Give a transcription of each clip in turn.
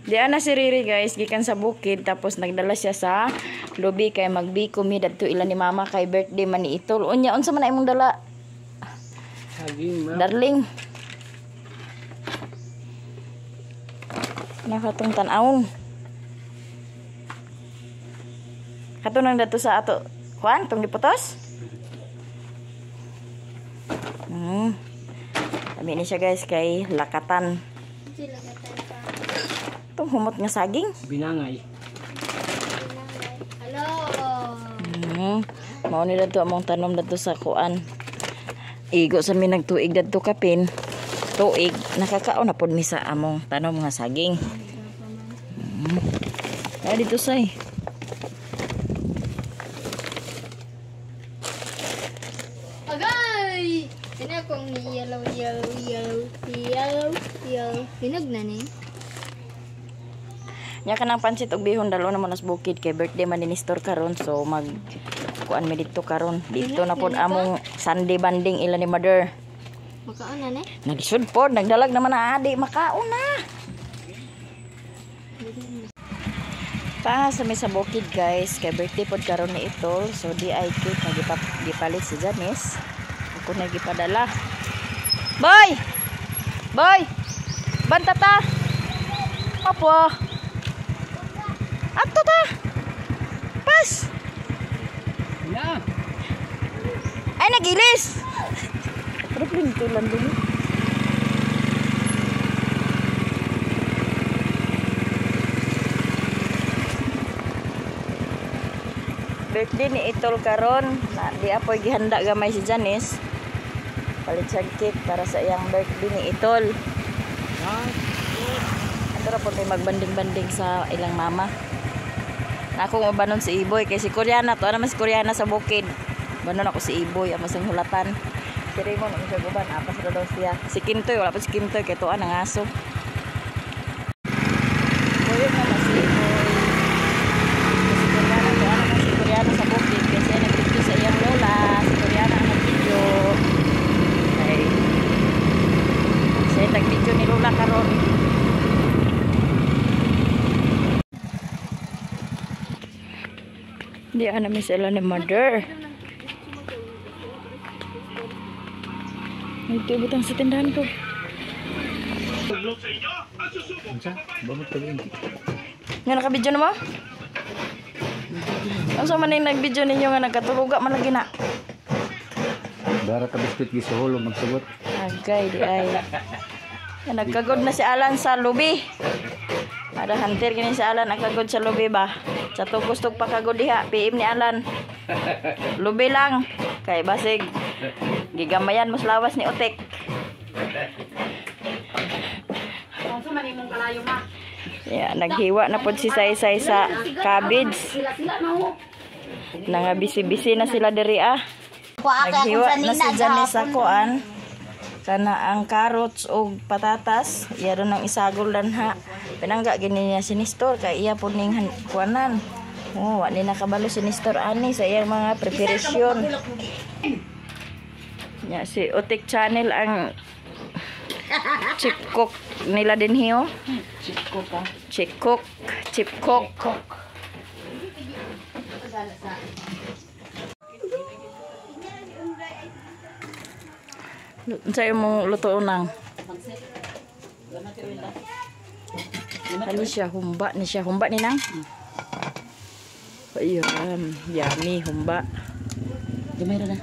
Di ana si Riri guys, gikan sa bukid tapos nagdala siya sa lubi kay magbiko mi dadto ila ni mama kay birthday man ni Itol. Unya unsa man na imong dala? Saging, ma'am. Darling. Nakatong tan-awon. Kato nang dadto sa ato kuan tong giputos? Ami ni siya guys kay lakatan. Itong humot nga saging. Binangay. Hello. Mao ni dadto among tanom dadto sa kuan. Igo sa mi nagtuig dadto kapin. Tuig nakakaon na pod mi sa among tanom nga saging. Ay dito say. Agay! Kini akong yellow, yellow, yellow, yellow, yellow. Hinog na ni. Nya kanang pansit og bihon dalo na mo nas bukid kay birthday man ni Nestor karon, so mag kuan mi didto karon. Dito na pod among Sunday banding ila ni mother. Makaon na ni. Naglisod pod, nagdalag naman na adi makaon na. Pa sa may sa bukid guys, kay birthday pod karon ni Itol, so di ay cake na gipalit si Janice. Ako na gipadala. Boy! Boy! Banta ta. Opo. Ato ta. Pas. Na. Ay nagilis. Pero pintulan din. Birthday ni Itol karon, na di apoy gihanda gamay si Janice. Palit siya cake para sa iyang birthday ni Itol. Ato ra po tayo magbanding-banding sa ilang mama. Na akong ubanon si Iboy kay si Koreana to, ana man si Koreana sa bukid. Banon ako si Iboy amo sing hulatan. Si Raymond ang siya guban, apas ra daw siya. Si Kintoy wala pa si Kintoy kay tuan ang aso. Boy na si Iboy. Si Koreana to, ana man si Koreana sa bukid kay siya nagvideo sa iyang lola. Si Koreana ang nagvideo. Kay siya nagvideo ni lola karon. Di ana mi sila ni mother. Ito butang sa tindahan ko. Nga naka-video na mo? Unsa man ning nag-video ninyo nga nagkatuluga man lagi na? Dara ka biskuit gisuhol magsugot. Agay di ay. Nga nagkagod na si Alan sa lubi. Ada hunter kini si Alan nagkagod sa lubi ba? Sa tugos tug pakagod diha, PM ni Alan. Lubi lang kay basig gigamayan mas lawas ni Otek. Ya, naghiwa na pod si Saysay sa cabbage. Nanga bisi-bisi na sila diri ah. Naghiwa na si Janice sa kuan. Kana ang carrots og patatas, iya ron ang isagol danha. Pinangga gini niya si Nestor kay iya pod ning kuanan. Oh, wa ni nakabalo si Nestor ani sa iyang mga preparasyon. Nya si Otek Channel ang chip cook nila din hiyo. Chip cook ah. Chip cook, chip cook. Unsa imong lutoon nang? Ani siya humba ni siya, humba ni nang. Ayun, yummy humba. Gamay ra na.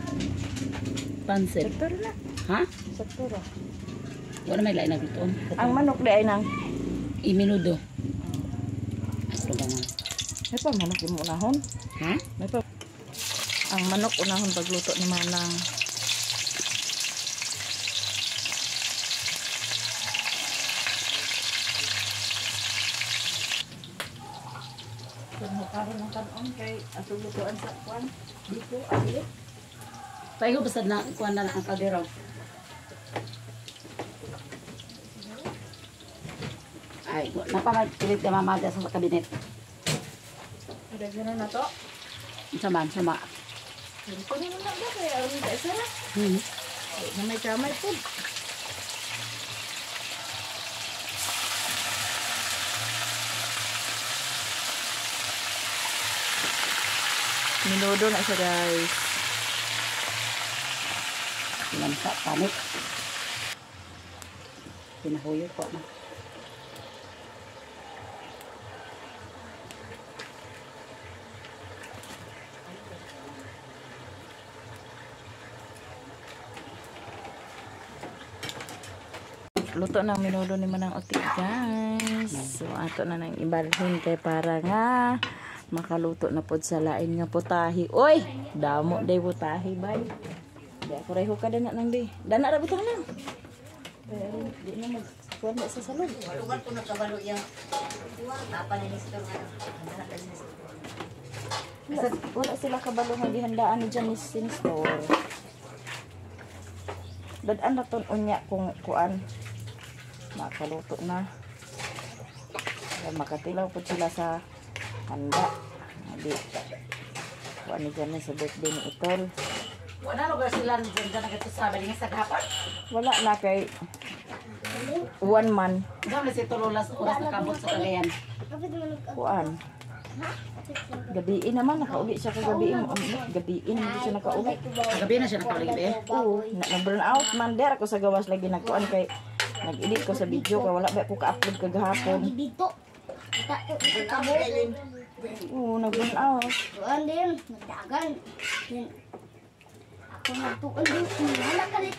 Pansit. Sakto ra na. Ha? Sakto ra. Wala may lain naglutoon. Ang manok di ay nang Iminudo. Ato ba na? May pa manok imo unahon? Ha? May pa. Ang manok unahon pagluto ni Manang. Karon ng kanon kay atong lutuan sa kuan dito ali. Paigo basta na kuan na ang kaldero. Ay, napamagpilit ka mama sa kabinet. Ada gano'n na to? Sama, sama. Kunin mo na ba kaya aron ka isa ra? Na may kamay po. Minudo na siya, guys. Lamsa, panit. Pinahuyo po na. Luto na minudo ni Manang Otik, guys. So ato na nang ibalhin kay para nga makaluto na pod sa lain nga putahi. Oy, damo day putahi bay. Di ako reho ka dana nang di. Dana ra butang nang. Pero di na mag kuan sa salon. Lugar ko nagkabalo yang papa ni Nestor. Wala sila kabalo nga gihandaan ni Janice Sinstor. Dad-an na ton unya kung kuan makaluto na. Kaya makatilaw po sila sa handa. Di kuan ni Janice sa birthday ni Itol. Wala lugar sila dyan nagatusabi nga sa gapon. Wala na kay 1 month. Gamit si Tololas oras nakabot sa Cagayan. Kuan. Gabiin naman, nakauli siya kagabiin. Gabiin, hindi siya nakauli. Gabi na siya nakauli gabi eh. Oo, na-burn out man. Der ako sa gawas lagi nagkuan kay nag-edit ko sa video kay wala ba ko ka-upload kagahapon. Dito. Oo, nag-burn out. Tuan din, nagdagan. Ako nagtuon din. Wala ka rin.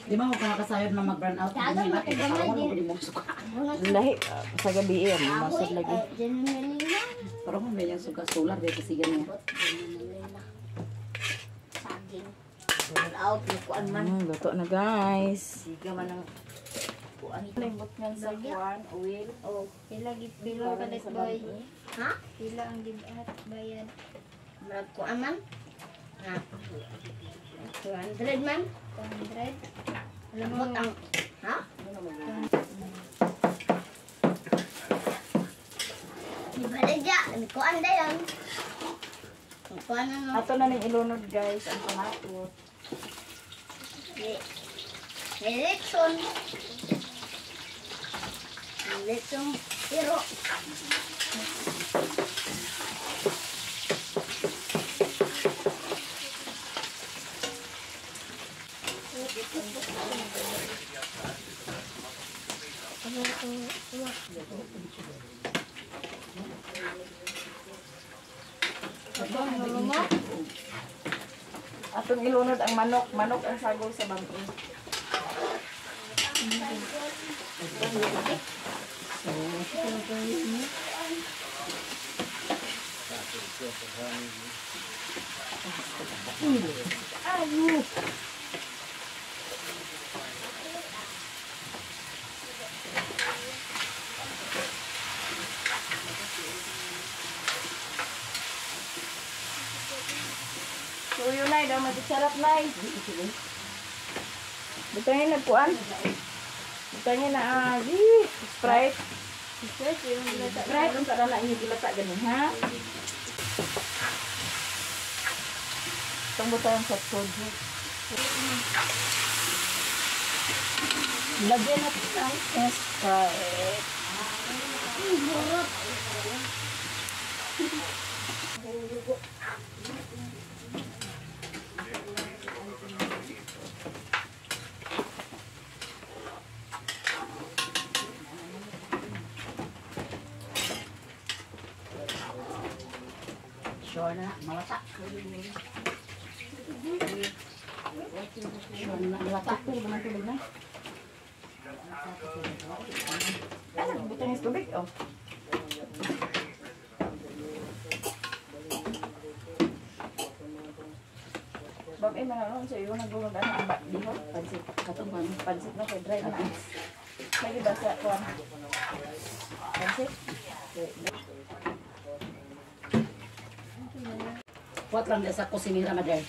Di ba ako nakasayod na mag-burn out? Dagan, matagamay din. Mo suka. Lahi sa gabi eh, masad lagi. Pero mo may suka solar dito kasi ganyan. Saging. Burn out kuan man. Luto na guys. Siga man ang kuan. Limbot nga sa kuan, oil. Oh, pila pila ka det boy. Ha? Pila ang gibat bayad. Murag kuan man. Ha. 200 man. 200. Alam mo ang ha? Di ba dya? Kuan dayon. Kuan na. Ato na ning ilunod guys ang panakot. Lechon. Lechon pero Atong ilunod ang manok. Manok ang sagol sa bangin. Suyo na, daw magsarap na. Butangin na kuan. Butangin na Sprite. Sprite unsa na inyo gilata gani ha? Itong butang sa soju. Lagyan natin ng Sprite. Sure na, malata. Sure na, malata. Tubig na. Ano, butang yung tubig? Oh. Bam, eh, manalon sa iyo, nagulong na ang diho. Pansit. Katong pansit na, kay dry na. Lagi basa, kuwan. Pansit. Kuwat lang sa kusinira, madre.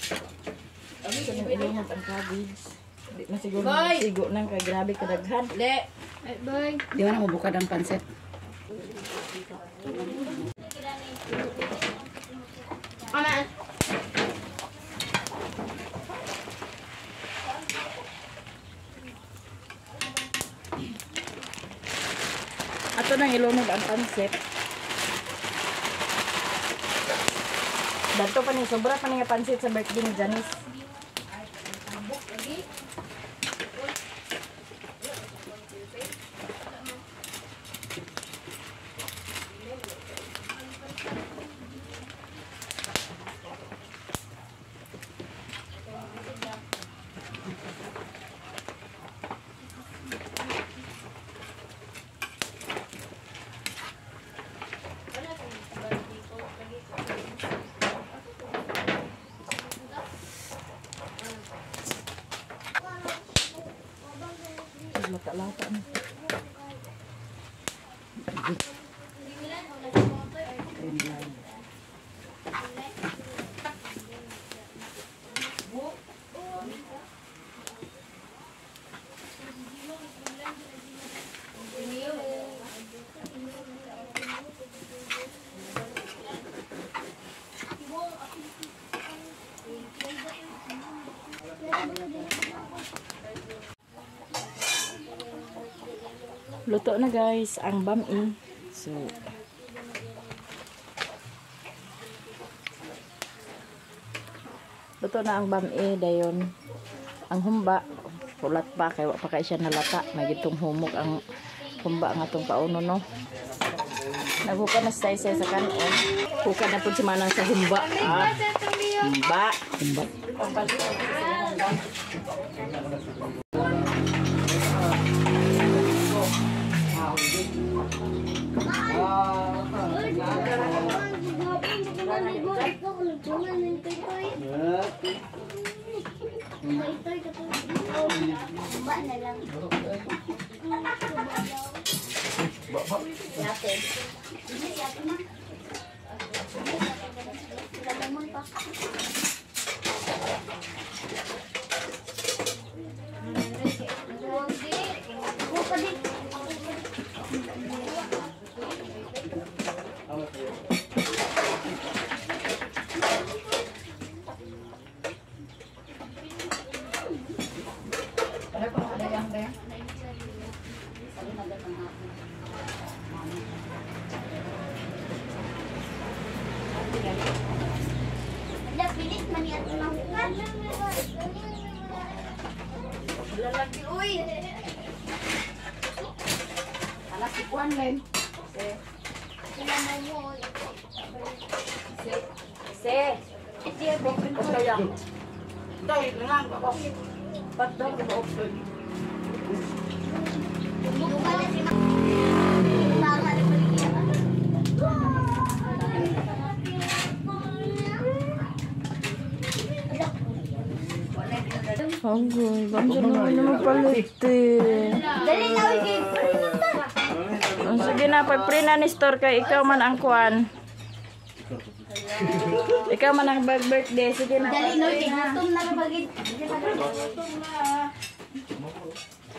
Ano sa nang ilunod ang cabbage? Di na siguro sigo nang kay grabe kadaghan. Le. Ay, boy. Di ba na mabukad ang pansit? Ama. Ato nang ilunod ang pansit. Dato pa ni sobra pa ni nga pansit sa birthday ni Janice. Lata-lata na. Luto na guys ang bami. So luto na ang bami dayon. Ang humba pulat pa kay wa pa kay siya nalata, magitong humok ang humba nga tong kauno no. Naghuka na sa sa kanon. Huka na pud si Manang sa humba. Ah. Humba, humba. Lalaki, uy. Alas si Juan Len. Se. Agoy, bangsa naman naman palit eh. Dali na, uy. Sige na, pag-pre na ni store kay ikaw man ang kuan. Ikaw man ang birthday. Sige na. Dali na, uy. Gutom na kapagid.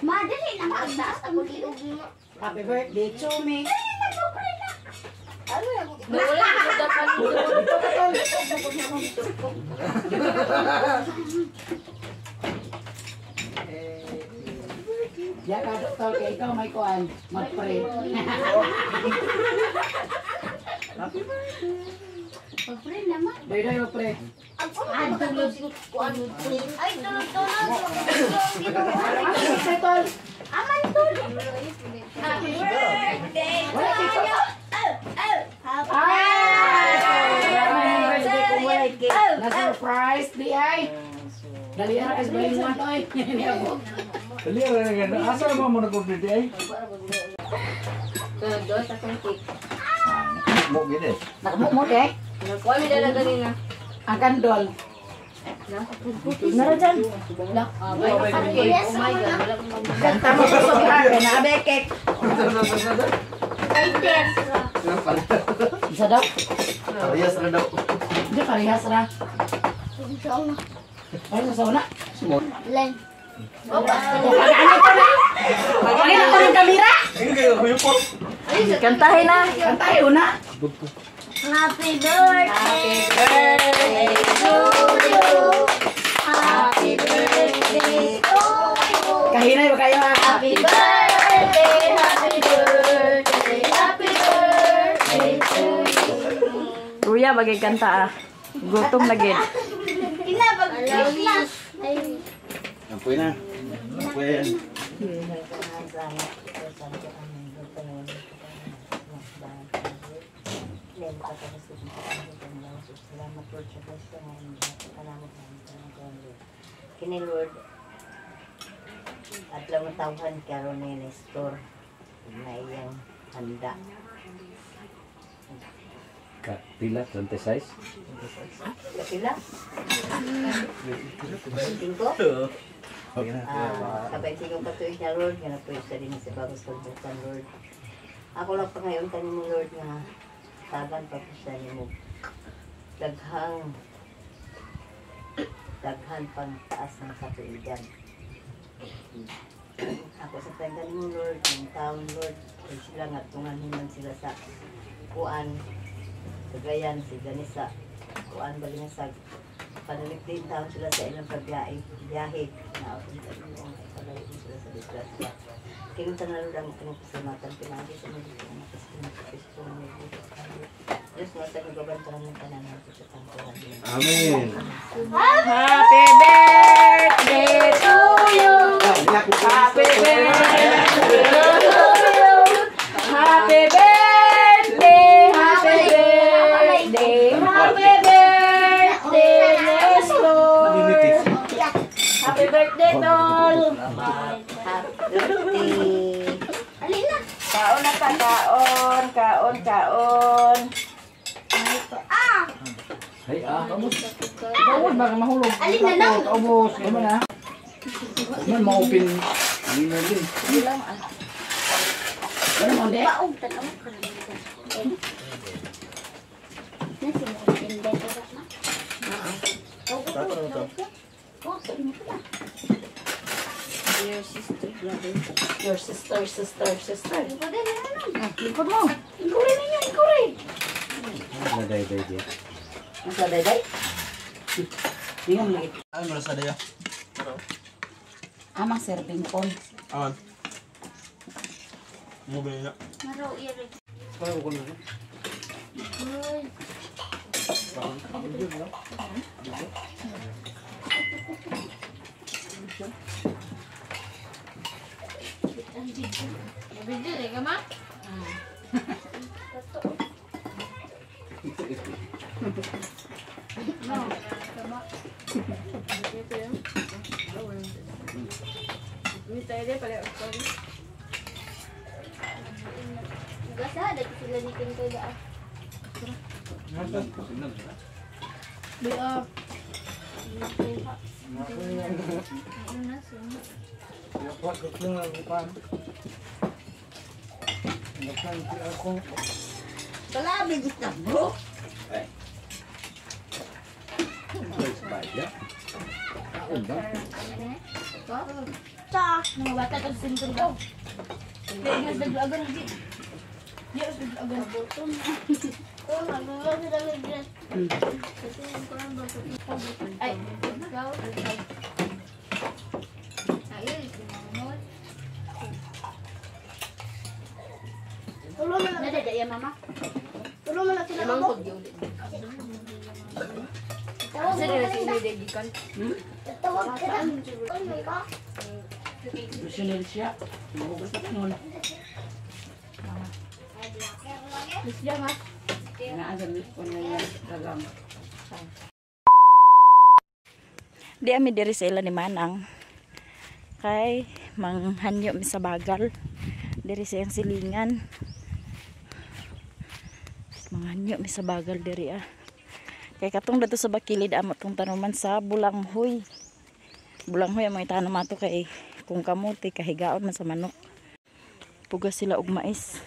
Ma, dali na. Magdaas ang mag-iog mo. Happy birthday to me. Ya ka doktor kay ikaw may kuan, mag-pray. Happy birthday. Mag-pray naman. Doy mag-pray. Ay, tulog, Ay, tulog, tulog. Tol. Aman, tulog. Happy birthday to you. Happy birthday. Na surprise di ay. Dali ra kay balingan oy. Dali ra nga asa mo mo nag-order di ay? Mo gini. Nakamo mo de. Nakuha mi dala ganina. Ang kandol. Nara dyan. Yes, Oh my God, wala akong mag- Kanta mo sa sobra kay na abe cake. Ay, Tess. Isa daw. Parehas ra daw. Di parehas ra. Ay sa sauna. Len. Ano ko na? Pagano ko ng kamera. Kantahin na. Kantay una. Happy birthday to you. Happy birthday to you. Kahinay ba kayo ha? Happy birthday, happy birthday, happy birthday to you. Kuya, bagay kanta ah. Gutom na gid. Kinabag Christmas. Ampoy na. Ampoy yan. Salamat Lord sa blessing nga kini Lord at lang tawhan karon ni Nestor na iyang handa. Ka pila 26. Kapila? 25? Kabay singong patuig na Lord, nga napuyo sa din sa bagos pagbukan Lord. Ako lang pa ngayon kanimo Lord nga tagan pa po sa nimo. Daghang daghan pang taas ng katuigan. Ako sa tanggal mo Lord, ng taon Lord, kay sila nga tungan man sila sa kuan, Cagayan, si Janisa, kuan Balingasag. Panaligtin taon sila sa ilang pagbiyahe, biyahe na ako sa inyo, palayo sila sa disgrasya. Kinunta na Lord ang pinagpasalamatan, pinagi sa mga Diyos, anak sa Kristo, Diyos nga sa nagabantaran ng tanan natin sa tangkuhan. Amen. Happy birthday to you. Happy birthday to you. Happy birthday, happy birthday, happy birthday, Nestor. Happy birthday, Tol. Happy birthday! Alina. Kaon na ta, kaon, kaon, kaon. Ay ah. Bawal baka mahulog. Alin na lang? Ubos. Ano na? Man ma-open nino din. Ano mo, de? Paog tanaw ka na. Nasi mo tinde ko na. Your sister, brother. Your sister, sister, sister. Lingkod mo. Lingkuri ninyo, lingkuri. Naday-day diya. Ang sa dayday? Ingon lagi. Ano mo sa daya? Amang serving kon. Awan. Mo ba na? Maro iri. Parang ko na. Video rin ka ma? Gasa dati sila ni Kintoy ba? Palabi gusto bro. Baya. Kaon ba? Ta. Mga bata ka sa sentro daw. Kaya nga sa agan di. Di sa agan botom. Oh, nagagawa sila ng dress. Ay, ikaw. Ay, sinunod. Tulo man na. Nadada ya mama. Tulo man na sila mo. Tawag Sa ka nila na. si Inidegikan. Tawag ka na. Ano ka? Missionary siya. Mahugas na kanol. Bisya ma. Naan sa kon nga dagang. Di ami diri sa ila ni Manang. Kay manghanyo mi sa bagal. Diri sa iyang silingan. Manghanyo mi sa bagal diri ah. Kay katong dato sa bakilid amo tong tanuman sa bulanghoy. Bulanghoy ang mga tanom ato kay kung kamote kahigaon man sa manok. Pugas sila og mais.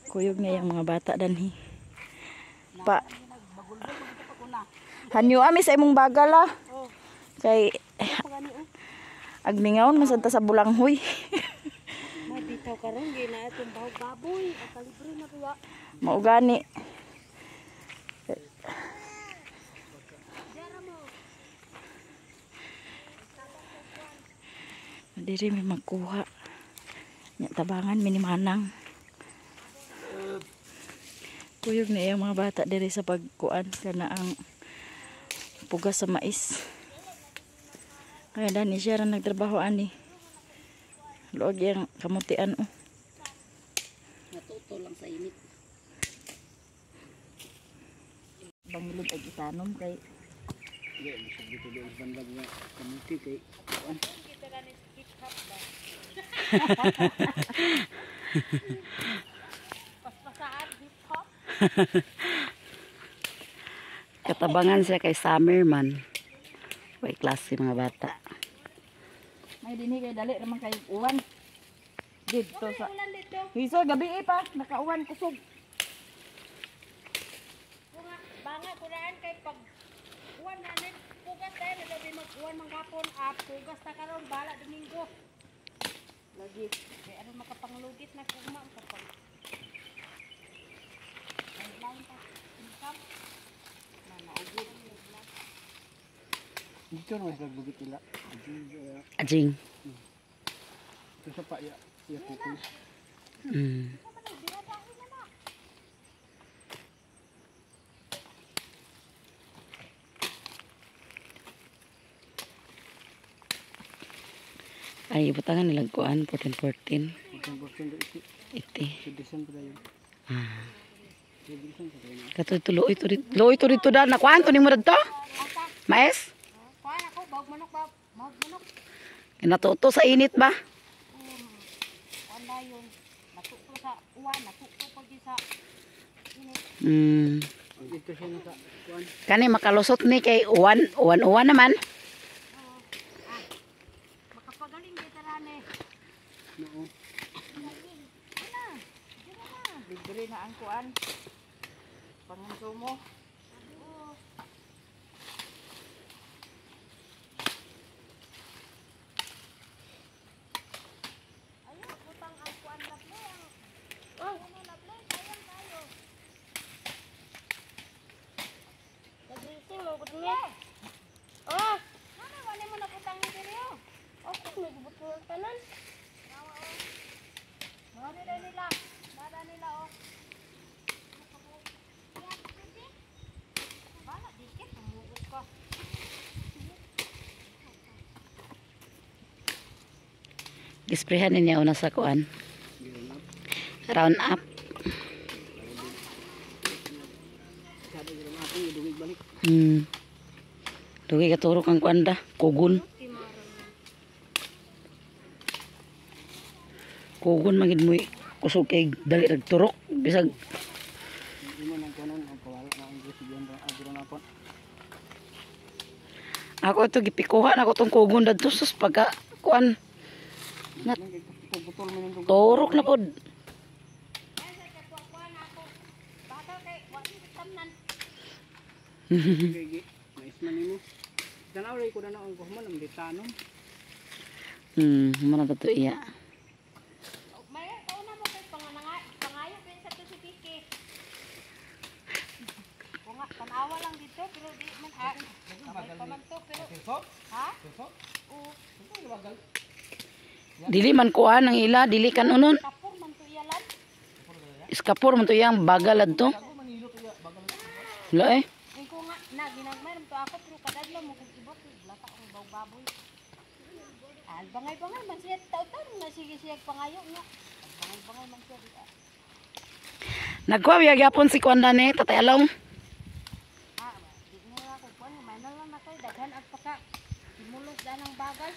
Kuyog niya yung mga bata danhi. Pa Hanyo ami sa imong bagal ah. Kay agmingaon man sad ta sa bulanghoy. Bitaw karon gina atong bahog baboy, ang kalibre na kuya. Mao gani. Diri mi magkuha. Nya tabangan mi ni Manang. Kuyog na iyang mga bata diri sa pagkuan kana ang pugas sa mais. Kaya dani siya ra nagtrabaho ani. Luog yang kamutian oh. Natuto lang sa init. Bangilod ag itanom kay Di, bisag dito doon sa bandag nga kamuti kay kuan. Katabangan siya kay summer man. Way klase mga bata. May dinhi kay dali raman kay uwan. Didto sa Hiso gabi eh pa nakauwan kusog. Banga kuraan kay pag uwan na ni pugas tayo na gabi mag-uwan manggapon ah pugas ta karon bala Domingo. Lagi kay aron makapanglugit na kugma kapag. Ay lain pa income. Dito naman sila bugit ila. Ajing. Ito sa pa ya ya kuko. Ay, butangan nilang kuan, 14-14. 14 iti. Iti. Sa December yun. Ah. Sa December yun. Kato ito, luoy to dito. Luoy to dito dahil. Nakuhaan to ni mo dito? Mais? Kuan ako bag manok ba? Bag manok. Natuto sa init ba? Kuan na yun. Natuto sa uwan, natuto pag yun sa init. Dito siya nasa kuan. Kani makalusot ni kay uwan, uwan, uwan naman. Makapagaling dito rane. Noo. Libre na ang kuan. Pangonsumo. Nagrising mo gud ni. Oh, ano wala mo nabutang ni diri oh. Okay, nagbutang ang tanan. Mga nila nila. Nada nila oh. Bala dikit tumugot ka. Gisprehan niya una sa kuan. Round up. Sabi ko na akong idugig balik. Dugi katurok ang kuan da, kugon. Kugon magid mo kusog kay dali rag turok bisag Imo nang kuanon ang pawala na ang gusto diyan ra agro na po. ako ito gipikuha na ko tong kugon dadto sus pagka kuan na Putol mo nang turok na pod. Ay sa kuan ako. Bata kay wa ni tamnan. tugig. Mais man nimo. Tanaw ray ko na ang kuhman ang bitanom. Mao na to iya. May kauna mo kay pangayo din sa to si Vicky. Kung nga tanawa lang dito pero di man ah. Kamay pa man to pero ha? Oo. Dili man kuan ang ila, dili kan unon. Kapur man to iyalan. Iskapor man to iyang bagal adto. Wala eh. Ko nga na ginagmay to ako pero kadadlaw mo kog ibot lata ang baw baboy. Al bangay-bangay man siya taw-taw na sige siya pangayo nga. Bangay-bangay man siya di. Nagkuha gyapon si kuan dani, Tatay Along. Ah, di na ako kuan may na lang na kay daghan ag paka timulos da ng bagal.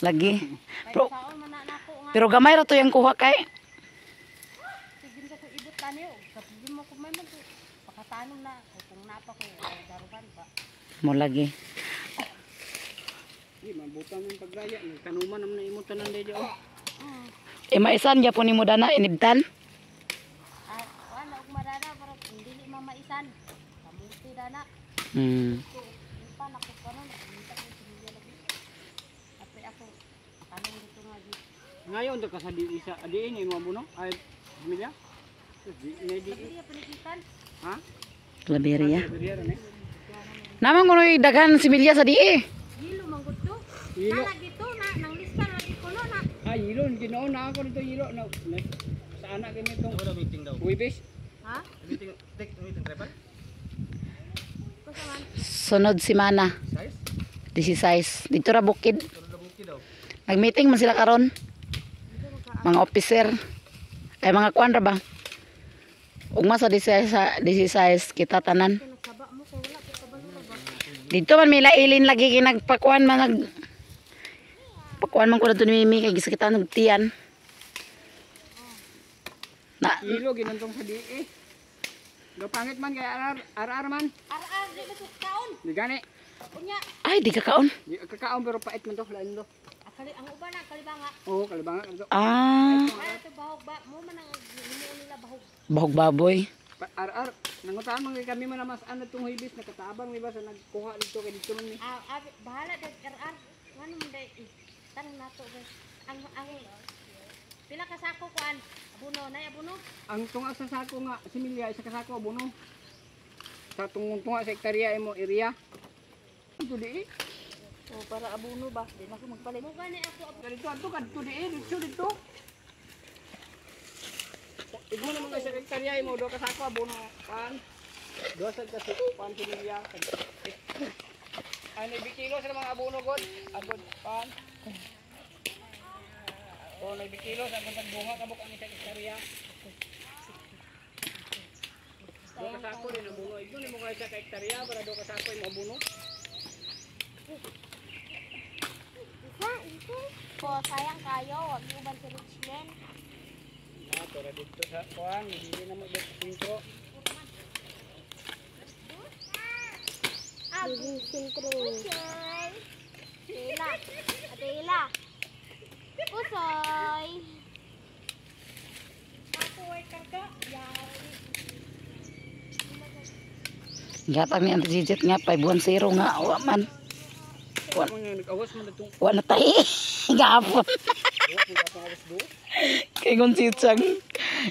Lagi. Kay Pero, saon man na nako nga. pero gamay ra to yang kuha kay. Sige sa ko ibot tani o. Kapigin mo kung may man to. Pakatanong na kay kung napa ko ay darugan ba. Mo lagi. Di mabutan ang pagraya nagtanuman naman na imo tanan dito. Oh. E maisan gyapon nimo dana inibtan. Ah, kuan na og marana para kung dili mamaisan. Kamuti dana. So, pa na ko karon minta ko similya lagi. Apay ako tanong dito nga di. Ngayon to ka sa di isa adiin imo abuno ay pamilya. Di ne di Dili panikitan. ha? Claveria. Claveria ra ni. Naman kuno'y daghan similya sa die. Hilo man gud to. Hilo. Na lagi to na nang lista na lagi kuno na. Ah, yilo ginoo na ako dito yilo na, na sa anak kini tong Huwebes. Ha? Sunod semana. 16. Dito ra bukid. Nag-meeting man sila karon. Mga officer. Ay mga kuan ra ba? Ugma sa 16, 16 kita tanan. Dito man mila ilin lagi kay nagpakuan man nag pakuan man ko na ni Mimi kay gisakitan og tiyan. Na Kilo ginantong sa DE. Do pangit man kay arar arar man. Ar-ar di ba kaon? Di gani. Unya, ay di ka kaon. Di kakaon pero pait man to lain do. akali ang uban na kalibanga. Oo, kalibanga to. Ah, Ay ito bahog ba mo man ang himuon nila bahog. bahog baboy. Ar-ar nangutaan man kay kami man mas ano tong hibis nakatabang mi ba sa nagkuha dito kay dito man mi. Ah, ah, bahala dag ar-ar. Ngano man day tanong nato ba. Ang pila ka sako kuan? Abono nay abono. Ang tunga sa sako nga similya isa ka sako abono. Sa tungong tunga sa hektarya imo area. Dito di. Oh, para abono ba? Di na ako magpalit. Mo gani ako abono. Dito adto kadto di dito dito. Igo naman kay sa hektarya imo do ka sako abono kan. Duha sa kasi pan similya. Ay 9 kilo sa mga abono god. Agod pan. O 9 kilo sa agod bunga kabuk ang isa hektarya. Do ka sako din abono. Igo nimo kay sa hektarya para do ka sako imo abono. Po sayang kayo, wag niyo uban si Richland. Ah, pero dito sa kuan, hindi na mo dito sintro. Ah, sintro. Pusoy. Ate Ila. Ate Ila. Pusoy. Ako ay karga. Yari. Gatag ni Auntie Gigit nga 510 nga wa man. Nag-awas man itong Wa na tahi. Gapon. awas do. Kay kung si Chang.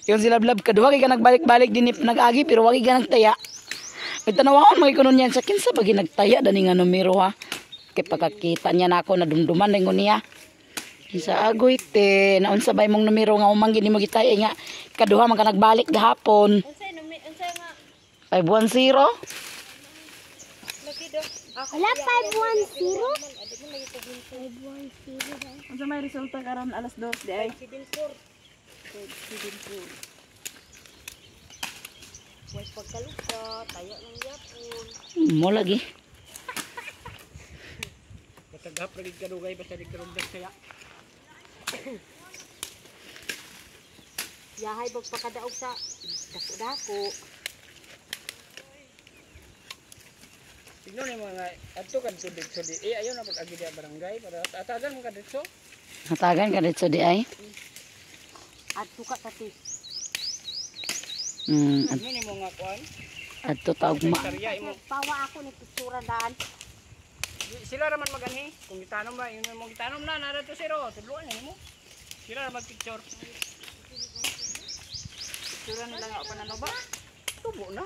Yung sila blab kaduha kay ka nagbalik-balik din nag-agi pero wagi ka nagtaya. May tanawahon mga ikunon niyan sa kinsa pag nagtaya dani nga numero ha. Kay pagkakita niya na ako nadumduman rin niya. Sa agoy te, naunsa ba imong numero nga umang gini mo gitaya nga kaduha man ka nagbalik gahapon. Unsay numi unsay nga 510. lagi do. Wala 510. 510. Unsa may resulta karon alas 2 di ay? 74. 74. Way pagkaluka, tayo ng yapon. Mo lagi. Pataghap lagi kadugay basta di karugdag saya. Yahay bag pakadaog sa dako-dako. Tignan ni mga adto kadto dito di. Eh ayaw na pag agi di barangay para atagan mo kadto. Natagan ka dito di ay. Adto ka tati. Ano ni mo nga kuan? Adto taog ma. Hektarya imo. Pawa ako ni pictura daan. Sila raman maganhi. Kung gitanom ba, yun mo gitanom na nara to zero. Tudloan na nimo. Sila ra magpicture. Picture nila nga panano ba? Tubo na.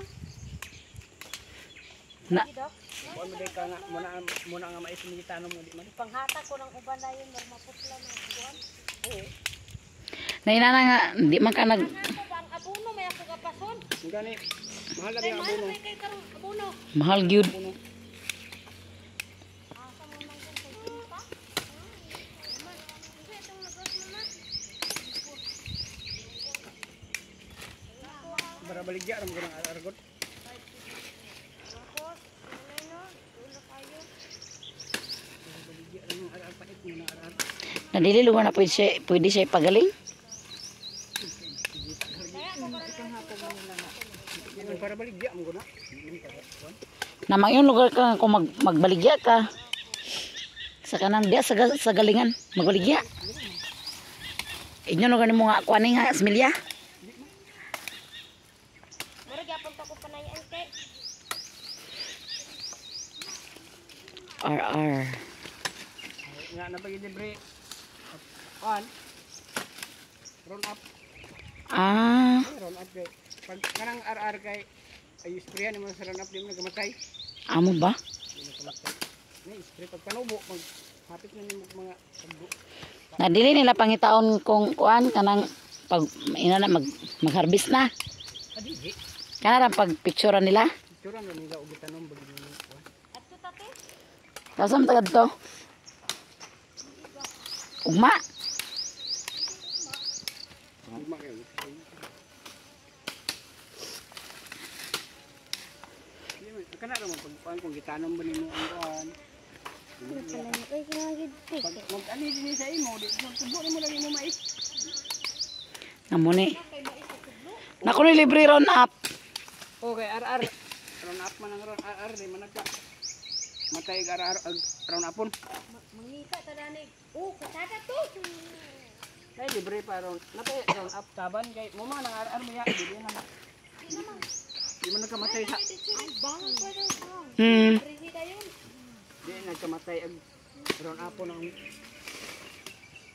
Na Kuan mo day ka nga muna muna nga mais mo gitanom mo di man. Panghatag ko ng uban na yun, maputla ng buwan. Nainana nga di man ka nag Ako ba ang abono may ako kapason? Gani mahal Kay lagi ang mahal abono. may kay karong abono. mahal gyud. Abono. Asa mo man kung sa pa? Mama, unsa itong labas mama? Para baligya ra mo ganang argot. Tapos, ano, ulo kayo. Baligya ra mo arar pait mo na arar. Nadili lugar na pwede siya ipagaling. Para baligya mo guna. Na mayon lugar ka kung magbaligya ka. Sa kanang diya sa, sa galingan magbaligya. Inyo no gani mo nga kuan nga Smilya. Mura gyapon ta ko panayan kay. RR. Nga na pag libre. Kuan. Roll up. Ah, Roll up kay pag kanang RR kay ay sprayan mo sa run up di mo nagamatay. amo ba? Di mo nagamatay. Ni spray pag panubo mag hapit na nimo mga pagbu. Nadili nila pangitaon kung kuan kanang pag ina na mag magharvest na. Adigi. Kana ra pag picture nila. Picturean ra nila og gitanom bagi nila. Tapos ang tagad to. Ugma. Ugma kayo. Kana ra man pagkuan kung gitanom ba nimo ang kuan. Pag mag-ani dinhi sa imo, di tubo nimo lang imo mais. Amo ni. Nako ni libre round up. Okay, RR. Round up man ang round RR di man nagka. Matay RR ag round upon. Mangita ta dani. Oh, kasada to. Ay libre pa round. Natay round up taban kay mo man ang RR mo ya, di na. Di man nagkamatay sa Ay, bangon pa daw. Di nagkamatay ag round upon ang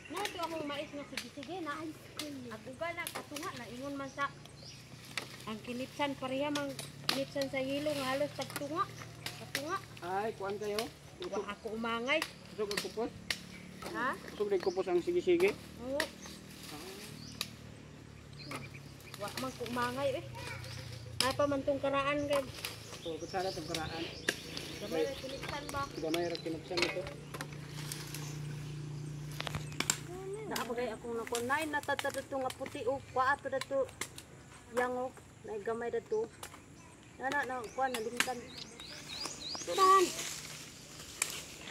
Nato akong mais nga sige-sige na ay. Ag uga na katunga na ingon man sa ang kinipsan pareha mang kinipsan sa hilo nga halos tagtunga. Katunga. Ay kuan kayo. Wa ako umangay. Usog ang kupos. Ha? Usog din kupos ang sige-sige. Oo. Wa man ko umangay eh. Ay pa man tong karaan kay So, kutsara tong karaan. gamay ra kinipsan ba? Gamay ra kinupsan ito. Naabagay akong nako nay natata dato nga puti o kwa ato dato yango nay gamay dato. Nana na kwa nalimtan. Tan,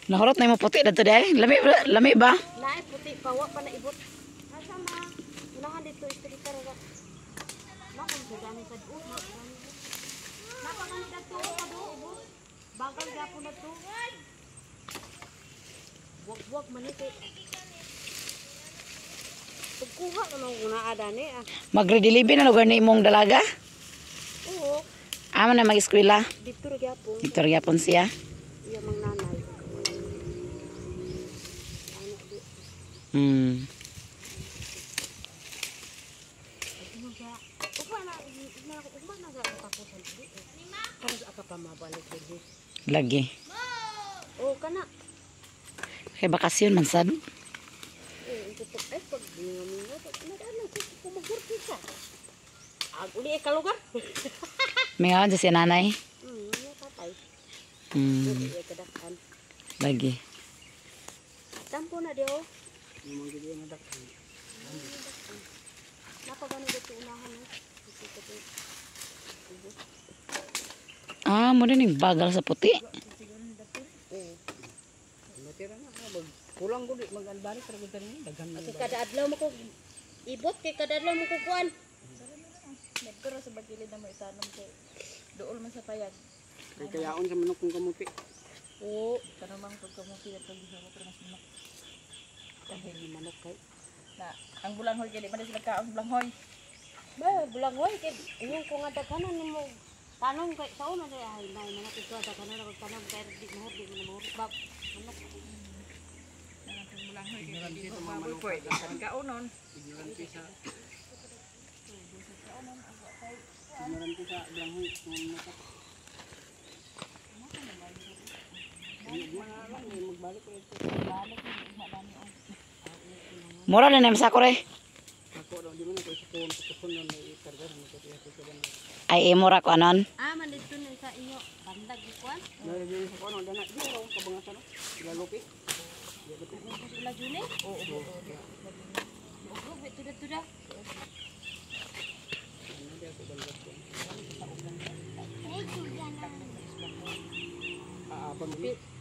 Nahurot na imo puti dadto day. Lami ba? Lami ba? naay puti pa wa pa na ibot. Asa ma? Unahan dito istrita ra. Ma kung sa dami sa duo. Napagani dato kado ubos. Bagal gyapon dato. Buwag-buwag man ito. Pagkuha ka nung una adani ah. Mag-grade 11 na lugar ni imong dalaga. Oo, Amo na mag-eskwela. dito ra gyapon. Victor gyapon siya. Iya mang nanay. Ugma na na ugma na sa katapusan dili. Para sa ka pa mabalik lagi. Lagi. Oh, kana. Kay bakasyon man sad. Eh, ito to ay pag mingo-mingo nag-ano ko kumagurti ka. Ag uli ka lugar. Mingawan sa siya nanay. Iya tatay. Iya kadakan. Lagi. Tampo na dio. Napagano dito unahan no. Dito ka to. Ah, mo din yung bagal sa puti. Matira na ah, mag kulang gud mag-albalik ra gud ni daghan man. Kay kada adlaw mo ko ibot kay kada adlaw mo ko kuan. Nagkaro sa bagilid na mo itanom kay duol man sa payag. Kay kayaon sa manok kung kamuti. Oo, Tanumang pagkamuti at paghisuro pero mas manok. dahil ni manok kay. Na ang bulanghoy kay di man sila kaon sa bulanghoy. Ba, bulanghoy kay ingon ko nga daghanan nimo tanom kay sa una di ay nay manok ito daghanan ako tanom kay di mo di mo ba manok. Bulanghoy kay di baboy po. Kaonon. Ignorante sa Ignorante sa blanghoy kung manok. Magbalik ulit. Mura na naman sa re. Ako daw di man ako sa kuwan sa kuwan na ikarga mo ko tiya ko ba. Ay imo ra ko anon. Ah, man dito na sa inyo bandag gi kuan. Nalagay sa kuwan dana di ko kabangasan no. Sila lupi. Sila june? Oo. Oo, tuda tuda.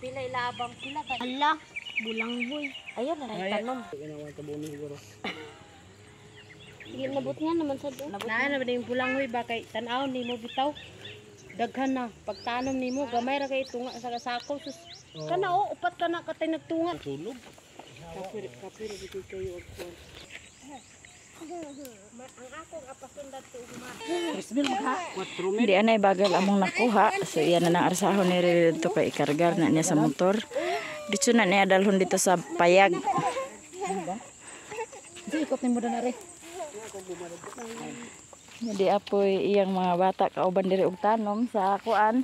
Pila ilaabang pila kay. Ala, bulanghoy. Ayan na rin tanom. Inawan ka buni siguro. Nabot nga naman sa do. Naa na ba yung bulanghoy ba kay tan-aw nimo bitaw. Daghan na pagtanom nimo gamay ra kay tunga sa sako sus. Kana o upat kana katay nagtunga. Tunog. Kapir kapir gid kayo og kuan. Ang akong apasundan to ugma. Di anay bagal among nakuha. So iyan na nang arsahon ni Riri dito kay ikargar na niya sa motor. Dito na niya dalhon dito sa payag. Ikot nimo na re. Di apoy iyang mga bata kauban diri og tanom sa kuan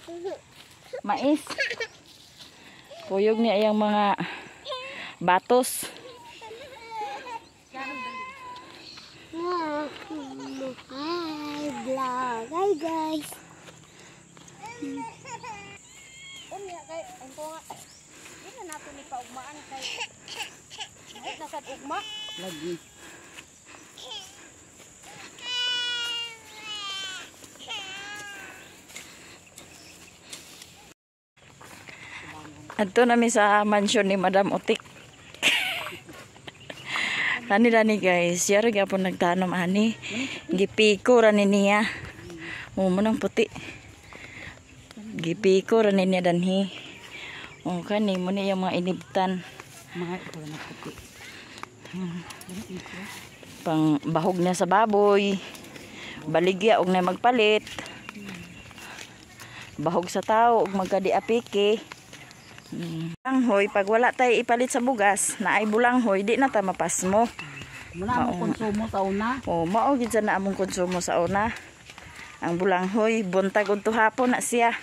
mais. Puyog niya iyang mga batos. Hi vlog. Hi guys. Unya kay ang ko nga. Di na nato ni paugmaan kay Mahit na sad ugma. Lagi. Adto nami sa mansion ni Madam Utik. Nani dani guys, yara gyapon nagtanom ani. Gipiko ra ni niya. Oh, mo nang puti. Gipiko ra ni niya danhi. Oh, kani mo ni yung mga inibtan. Mga ito na puti. Pang bahog niya sa baboy. Baligya og na magpalit. Bahog sa tao og magkadiapiki. Bulanghoy, pag wala tayo ipalit sa bugas, na ay bulanghoy, di na ta mapasmo. Muna mo konsumo sa una. O, mao gid sa na among konsumo sa una. Ang bulanghoy, buntag udto hapon na siya.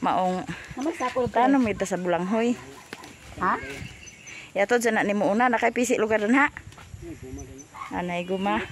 Maong Naman sako tanom kita sa bulanghoy. Ha? Yato dyan na nimo una, nakay pisi lugar dun ha. Anay guma.